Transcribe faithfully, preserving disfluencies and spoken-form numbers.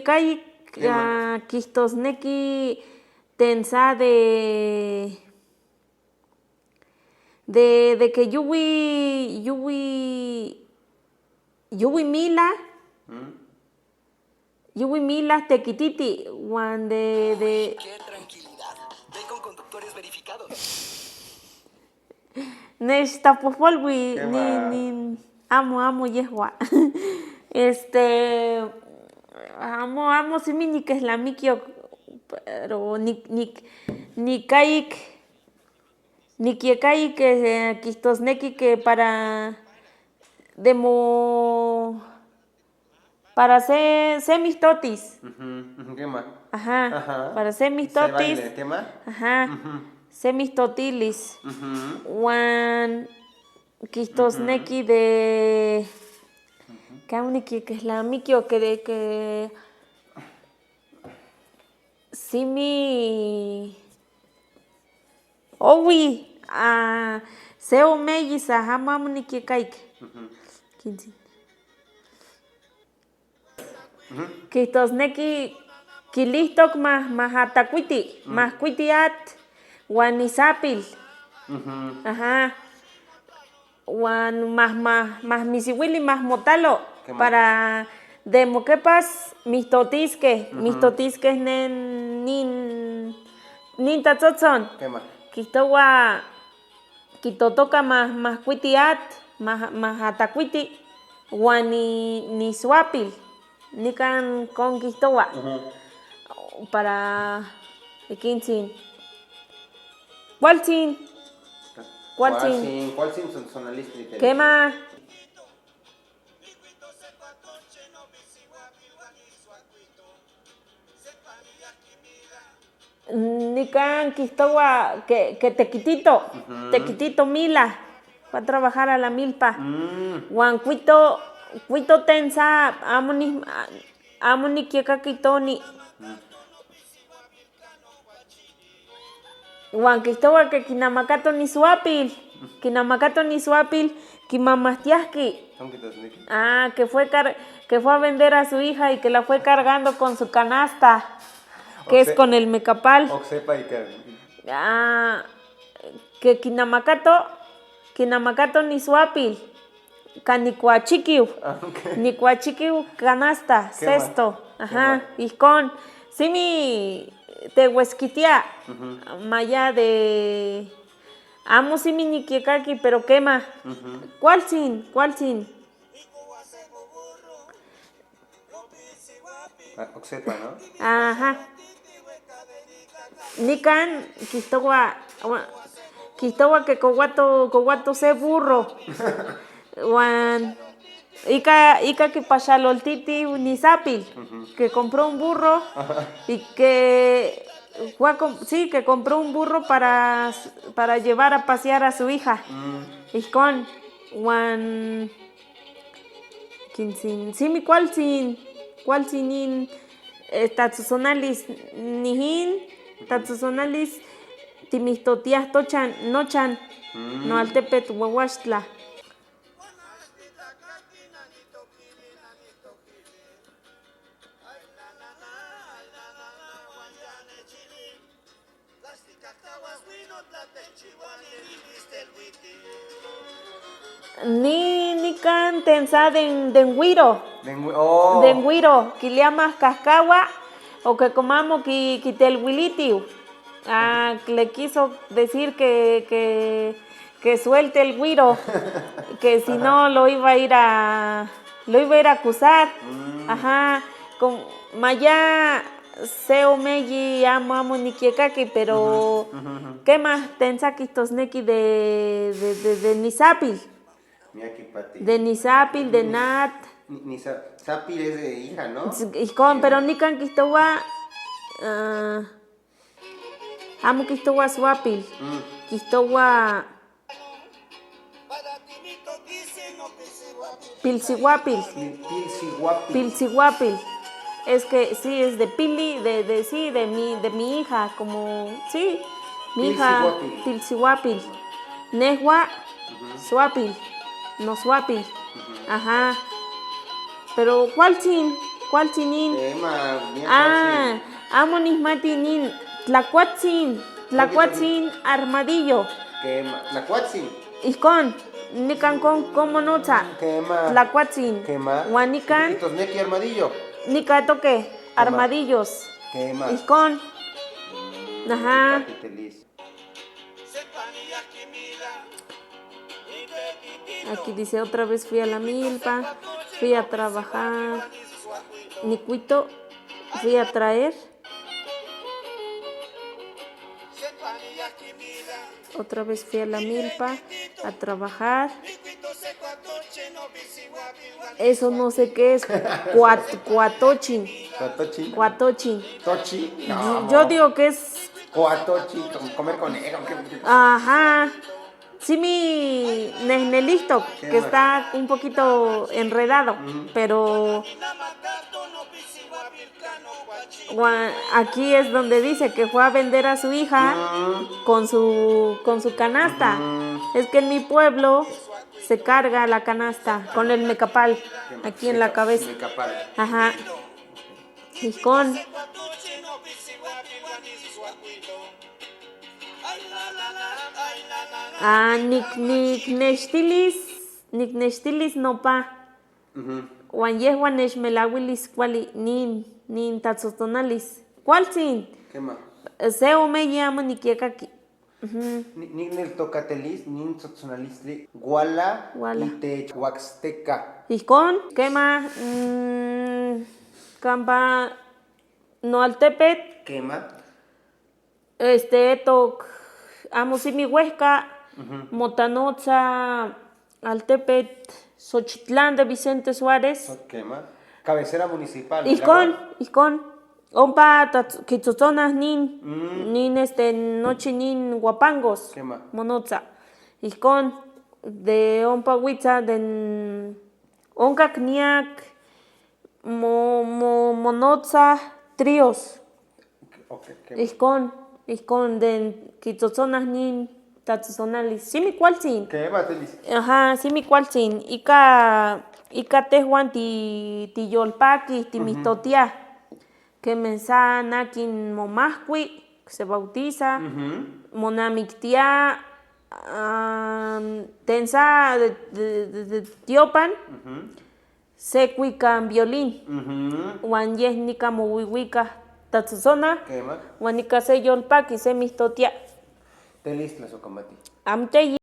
Kay, ah, kihtos neki tensa de, de, de ke yuwi, yuwi, yuwi mila. Yuwi mila tekititi, wan de, de. Qué tranquilidad. Ve con conductores verificados. Nexta popolwi ni, ni, amo, amo yehua. Este, amo, amo simi ni ke lamikio, pero ni, ni, ni kayik, ni ke kayik, eh, kihtos neki ke para demo. Para se, se mihtotis. Ujú, ujú, ¿qué más? Ajá. Ajá. Para se mihtotis. Se baile, ¿qué más? Ajá. Ujú. Se mihtotilis. Ujú. Wan kihtos neki de. Ujú. Kawni ke, ke la mi kio ke de ke. Simi owi, ah, se omeyi sa ha mamu ni ke kaike. Ujú. Kinsi. Ujú. Kihtos neki kilihtok ma, ma ha takwiti, ma kwiti at, wan isapil. Ujú. Ajá. Wan ma, ma, ma misiwili ma motalo para demo kepas mihtotiske, mihtotiske nen nin, nin tatsotson. Kihtowa kitotoka ma, ma kwiti at, ma, ma ha takwiti, wan ni, ni swapil. Nikan kon kihtowa. Ujú. Para ekinsin. ¿Cuál sin? ¿Cuál sin? ¿Cuál sin? ¿Cuál sin son, son la lista de Kema. Nikan kihtowa ke, ke tekitito, tekitito mila, fue a trabajar a la milpa. Wan kwito, kwito tensa, amo ni, amo ni kieka kitoni. Wan kihtowa ke kinamakato ni swapil, kinamakato ni swapil, kimamahtiahki. Ah, que fue car-, que fue a vender a su hija y que la fue cargando con su canasta. Que es con el mecapal. Ah, que kinamakato, kinamakato ni swapil, ka ni kuachikiu. Ni kuachikiu canasta, cesto. Ajá, ihkon. Simi te weskitia. Maya de amo simi ni kiekaki, pero kema. ¿Cuál sin? ¿Cuál sin? Ah, oxepa, ¿no? Ajá. Nikan kihtowa, kihtowa ke kowato, kowato se burro. Wan ika, ika kipashaloltiti ni sapil, que compró un burro y que fue a com-, sí, que compró un burro para, para llevar a pasear a su hija. Ihkon, wan Kinsin, simi, ¿cuál sin? ¿Cuál sin in, eh, tatsosonalis nihin, tatsosonalis timihtotia tochan, nochan, no altepet wawashtla. Ni, nikan tensa de, de ngwiro. De ngwi-, oh. De ngwiro, kilia ma kakawa, o que comamos ki, kitelwilitiu. Ah, le quiso decir que, que, que suelte el güiro, que si no lo iba a ir a, lo iba a ir a acusar. Ajá, como, maya se omeyi amo amo ni kiekaki, pero kema tensa kihtos neki de, de, de, de ni sapil. De ni sapil, de nat. Ni, ni sa-, sapil es de hija, ¿no? Ihkon, pero nikan kihtowa, ah, amo kihtowa swapil. Kihtowa pilsiwapil. Pilsiwapil. Pilsiwapil. Es que sí, es de pili, de, de, sí, de mi, de mi hija, como, sí, mi hija, pilsiwapil. Pilsiwapil. Nehua, swapil, no swapil. Ajá. Pero, ¿cuál sin? ¿Cuál tinin? Kema, mía, ah, ¿cuál tinin? Amo nihmati nin. Tlacuatsin. Tlacuatsin armadillo. Kema, tlacuatsin. Ijkon, nikan kon, ¿cómo no tsa? Kema. Tlacuatsin. Kema. Wan nikan. ¿Y, y tos neki armadillo? Nika toke. Kema. Armadillos. Kema. Ijkon. Ajá. Aquí dice, otra vez fui a la milpa, fui a trabajar. Nicuito, fui a traer. Otra vez fui a la milpa a trabajar. Eso no sé qué es. Cuat-, cuatochin. ¿Cuatochin? Cuatochin. ¿Tochi? Yo, no, yo digo que es cuatochin, como comer conejo. Ajá. Sí, mi ne-, nehlihtok, que está un poquito enredado, pero gua-, aquí es donde dice que fue a vender a su hija con su, con su canasta. Es que en mi pueblo se carga la canasta con el mecapal aquí en la cabeza. Mecapal. Ajá. Ijkon. Ah, nik-, nikneshtilis, nikneshtilis nopa. Wan yehwan neshmelawilis kwali nin, nin tatsotsonalis. ¿Cuál tsin? ¿Qué más? Se ome ye amo nikiekaki. Ni-, nikneltokatelis, nin tsotsonalistli, wala, wala, ite waksteka. Ijkon, kema, mm, kamba no altepet. Kema. Este, tok, amo simi wehka, motanotsa, altepet, Xochitlán de Vicente Suárez. Kema. Cabecera municipal, ¿verdad? Ijkon, ijkon. Ompa ta-, kitsotsonas nin, nin, este, nochi nin Wapangos, kema, monotsa. Ijkon, de ompa witsa, de n-, onkak niyak mo-, mo-, monotsa tríos. Ok, kema. Ijkon, ijkon, de kitsotsonas nin tatsotsonalis. Simi kwal tsin. Kema, telis. Ajá, simi kwal tsin. Ika, ika tehwan ti, ti yolpaki, ti mihtotia. Kemesa nakin mo mahkwi, se bautiza, mo namiktia, am, tensa de, de, de, de tiopan, se kwikan violín. Wan yeh nika mo wiwika tatsotsona, kema, wan nika se yolpaki, se mihtotia. Telis la sokamati. Am te